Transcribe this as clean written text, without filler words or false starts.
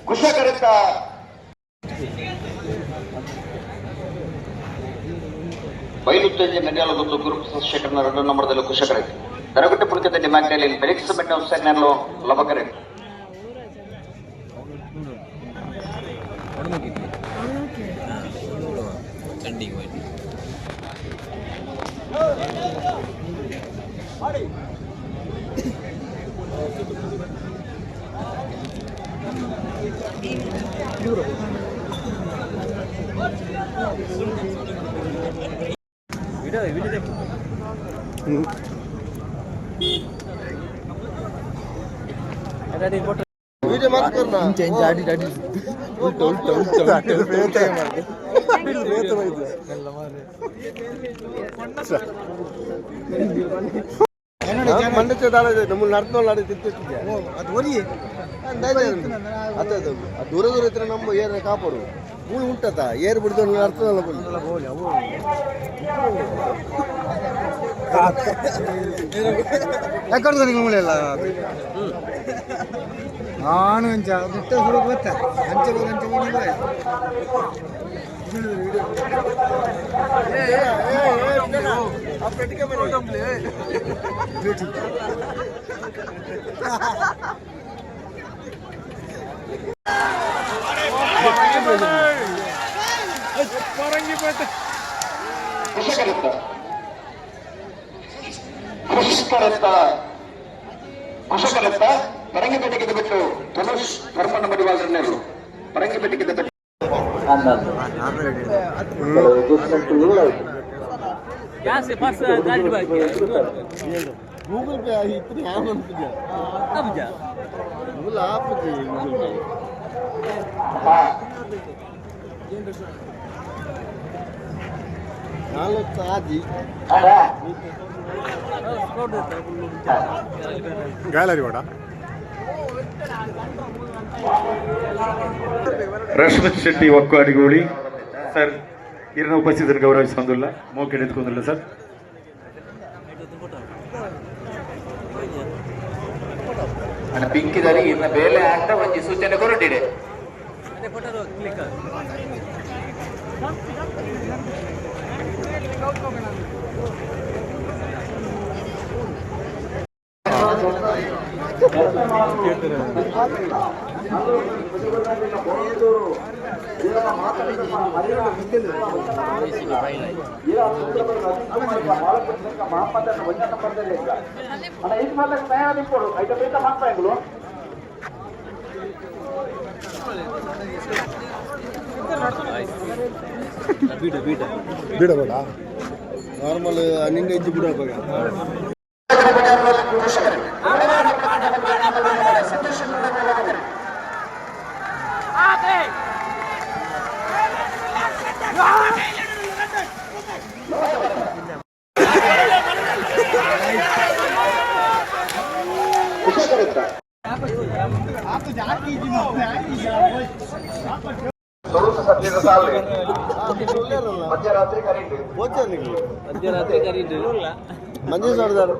ಕುಶಕರತ್ತ ಬೈಲುತ್ತೇಜ ಮೆಂಡ್ಯಾಲ ಗೊತ್ತು ಗುರುಪ್ರಸಾದ್ ಶೇಖರ್ನ రెండు ನಂಬರ್ದಲ್ಲಿ ಕುಶಕರೈತೆ. ದರಗುಟ್ಟೆ ಪುಲ್ಕದಲ್ಲಿ ಮ್ಯಾಗ್ನಲ್ಲಿ ಫೆಲಿಕ್ಸ್ ಬೆಂಡ ಸೆಗ್ನರ್ಲು ಲಬಕರೈತೆ. ದೂರ ದೂರ ಇದ್ರೆ ನಮ್ಮ ಏರ್ ಕಾಪಾಡು ಮೂಳು ಉಂಟತ ಏರ್ ಬಿಡ್ದು ನರ್ತದಲ್ಲ ನಾನು ಅಂಚ ದಿಟ್ಟ ಸುರು ಗೊತ್ತ ಅಂಚೆ ಬೋದ ಅಂಚೆ ಬೋದ ಕುಶಕರತ್ತ ಕುಶಕರತ್ತ ಕುಶಕರತ್ತ ಪರಂಗಿಪೇಟೆಗೆ ಬಿಟ್ಟು ಧನುಷ್ ಧರ್ಮಣ್ಣ ಮಡಿವಾಳರನ್ನೆರಡು ಪರಂಗಿಪೇಟೆಗೆ ಬಿಟ್ಟು ಗೂಗಲ್ ಪೇ ಇತ್ತು ಯಾವ ಗೂಗಲ್ ಆಪುಜಿ ಗೂಗಲ್ ಪೇ ನಾಲ್ಕು ಆಜಿ. ಗ್ಯಾಲರಿ ವಾಡ. ರಶ್ಮಿತ್ ಶೆಟ್ಟಿ ಒಕ್ಕಾಡಿಗೋಳಿ ಸರ್ ಇರನ ಉಪಸ್ಥಿತರು ಗೌರವಿಸೊಂದಿಲ್ಲ ಮೋಕೆ ಎತ್ಕೊಂಡಿಲ್ಲ ಸರ್. ಪಿಂಕಿದರಿ ಇನ್ನ ಬೇಲೆ ಅಂತ ಒಂಜಿ ಸೂಚನೆ ಕೊರಟಿಡೆ. ಬೀಡ ಬೇಡ. ನಾರ್ಮಲ್ ನಿನ್ನೆ ಇಜ್ಜಿ ಬಿಡೋವಾಗ. ಮಧ್ಯರಾತ್ರಿ ಕರೆಂಟ್. ಮಧ್ಯರಾತ್ರಿ ಮಂಜೇಶ್ವರದಾರು.